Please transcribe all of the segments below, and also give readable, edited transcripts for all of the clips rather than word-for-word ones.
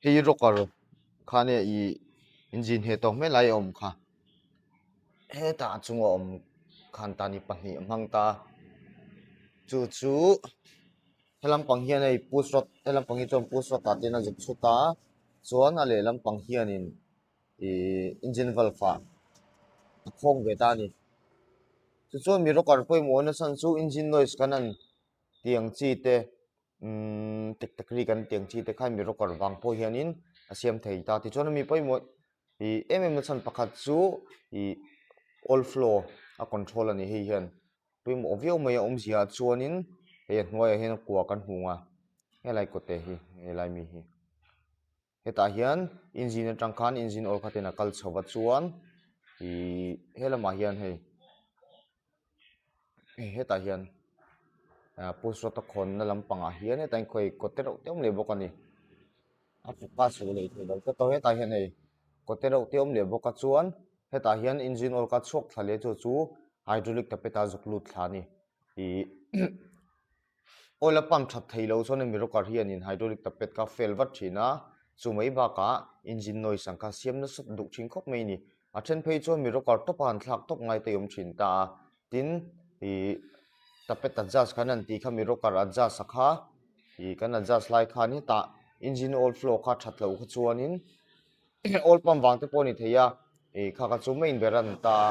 Hei rocker kha nia ih engine he tawk mai lai a awm kha hetah a chunga awm khan ta ni pahnih a hmang ta chu chu helam pang hian hei push rod helam pang hi chuan push rod ah ten a zuk chhut a chuan a lehlam pang hianin ih engine valve ah a khawng ve ta a ni tichuan mi rocker pawimawh na chhan chu engine noise kan han tih ang chi te umm tek tek ri kan tih ang chi te khan mi rocker vang pawh hianin a siam thei ta tichuan mi pawimawh ih em em na chhan pakhat chu ih oil flow a control a ni hei hian pawimawh viau mai a awmzia ah chuanin hei a hnuaiah hian kua kan hmu ang a helai kawte hi helai mi hi hetah hian engine atang khan engine oil khatin a kal chho va chuan ihh he lamah hian hei hei hetah hian ah push rod a khawnna lampangah hian hetah hian khawi kaw te reuh te awm leh bawk a ni a focus loh leh theih loh tlat a hetah hian hei kaw te reuh te awm leh bawk a chuan hetah hian engine oil kha chhuak thla leh chu chu hydraulic tapet a zuk lut thla a ni ih Oil a pump that thei lo chuan hemi rocker hianin hydraulic tapet kha fail vat thin a, chu mai bakah engine noise ang kha siam nasa duh thin khawp mai a ni. A then phei chuan mi rocker tawp a han thlak tawp ngai te awm thin ta a, tin ih tapet adjust khan an tih kha mi rocker adjust a kha ih kan adjust lai khan hetah engine oil flow kha that loh kha chuanin oil pump vang te pawh a ni thei a, ih kha kha chu main ber a ni ta a,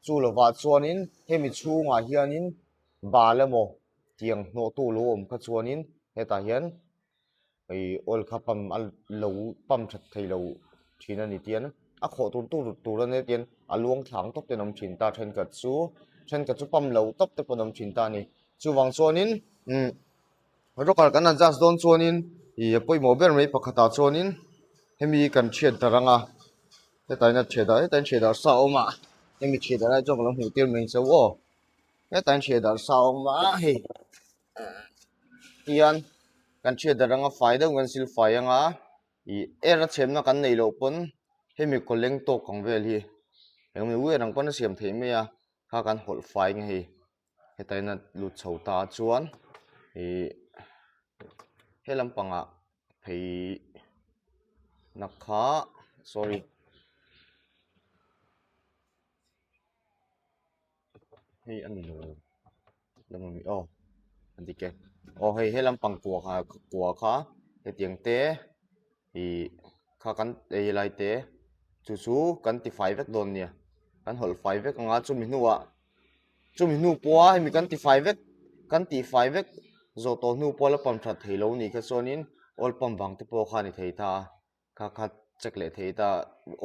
chu lovah chuanin hemi chhungah hianin bal emaw tiang hnawhtu lo awm kha chuanin hetah hian ih oil kha pump a lo pump that thei lo thin a ni tian a khawh tur tur tur a nia tian a luang thlang tawp te an awm thin ta thenkhat chu thenkhat chu pump lo tawp te pawh an awm thin ta a ni chuvang chuanin umm rocker kan adjust dawn chuanin ih a pawimawh ber mai pakhatah chuanin hemi kan thiat darh ang a hetah hian a thiat darh hetah hian thiat darh sa a awm a hemi thiat darh lai chuan ka lo hmuh tir mai che u aw. Hetah hian ṭhiah darh sa a awm a hei hian kan ṭhiah darh anga fai deuh kan sil fai anga ih air a chhemna kan neih loh pawn hemi kaw leng tawk ang vel hi engemaw wire ang pawn a siam theih mai a kha kan hawlh fai ang hei hetah hian a lut chho ta a chuan ih he lampangah phei na kha sorry. Hei a ni lo lam ami aw a dik e aw hei he lampang kua kha kua kha hetiang te ih kha kan ei lai te chu chu kan ti fai vek dawn nia kan hawlh fai vek anga chumi hnuah chumi hnu pawha hemi kan ti fai vek kan tih fai vek zawh tawh hnu pawha la pump that thei lo nih kha chuanin oil pump vang te pawh kha a ni thei ta a. Kha kha check leh thei ta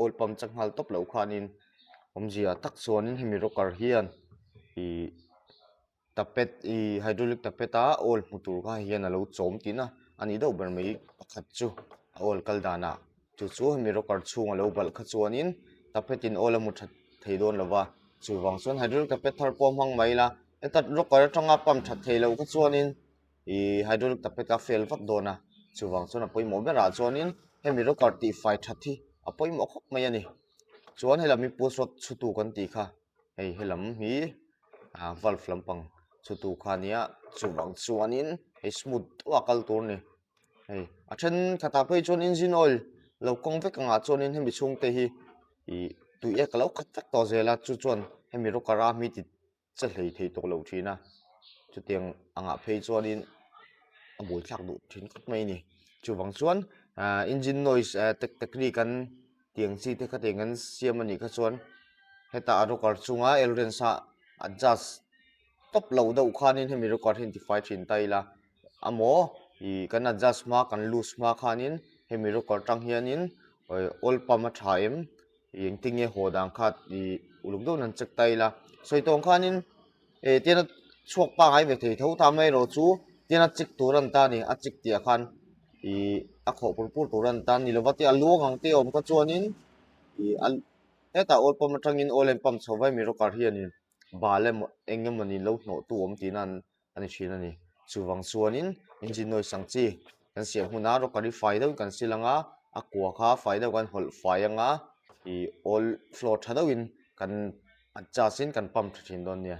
oil pump check nghal tawp loh khanin awmzia tak chuanin hemi rocker hian ih tapet ih hydraulic tapet a oil hmu tur kha hian alo chawm tihna a nih deuh ber mai pakhat chu a oil kal danah chu chu hemi rocker chhung alo balh kha chuanin tapet in oil a hmu that thei dawn lo va chuvang chuan hydraulic tapet thar pawh hmang mai ila heta rocker atanga pump that thei loh kha chuanin. Ih hydraulic tapet a fail vak dawn a chuvang chuan a pawimawh berah chuanin hemi rocker tih fai that hi a pawimawh khawp mai a ni chuan helam hi push rod chhutu kan tih kha hei helam hi ah valve lampang chhutu kha a nia chuvang chuanin hei smooth deuh a kal tur a ni hei a thenkhatah phei chuan engine oil lo kawng vek angah chuanin hemi chhungte hi ih tui ek a lo khat vek tawh zel a chu chuan hemi rocker a mi ti che hlei thei tawh lo thin a chutiang angah phei chuanin a buaithlak duh thin khawp mai a ni chuvang chuan ahh engine noise eh tek tek ri kan tih ang chi te kha tiang an siam a nih kha chuan hetah a rocker chunga elrens a adjust tawp loh deuh khanin hemi rocker hi an tifai thin ta ila amaw ih kan adjust hma kan loose hma khanin hemi rocker tang hianin oil pump a tha em. Ih engtin nge haw dan kha ih uluk deuhin an check ta ila sawi tawng khanin eh tian a chhuak pangai ve thei tho ta mai erawh chu tian a check tur a ni ta a ni a check tih ah khan ih a khawh pur pur tur a ni ta a ni lova tia a luang ang te a awm kha chuanin ih a hetah oil pump atangin oil a in pump chho vai mi rocker hianin bal emaw eng emawni lo hnawh tu awm tihna an a ni thin a ni. Chuvang chuanin engine noise ang chi kan siam hunah rocker hi fai deuhin kan sil ang a, a kua kha fai deuh kan hawlh fai ang a, ih oil flow tha deuhin kan adjust in kan pump tha thin dawn nia.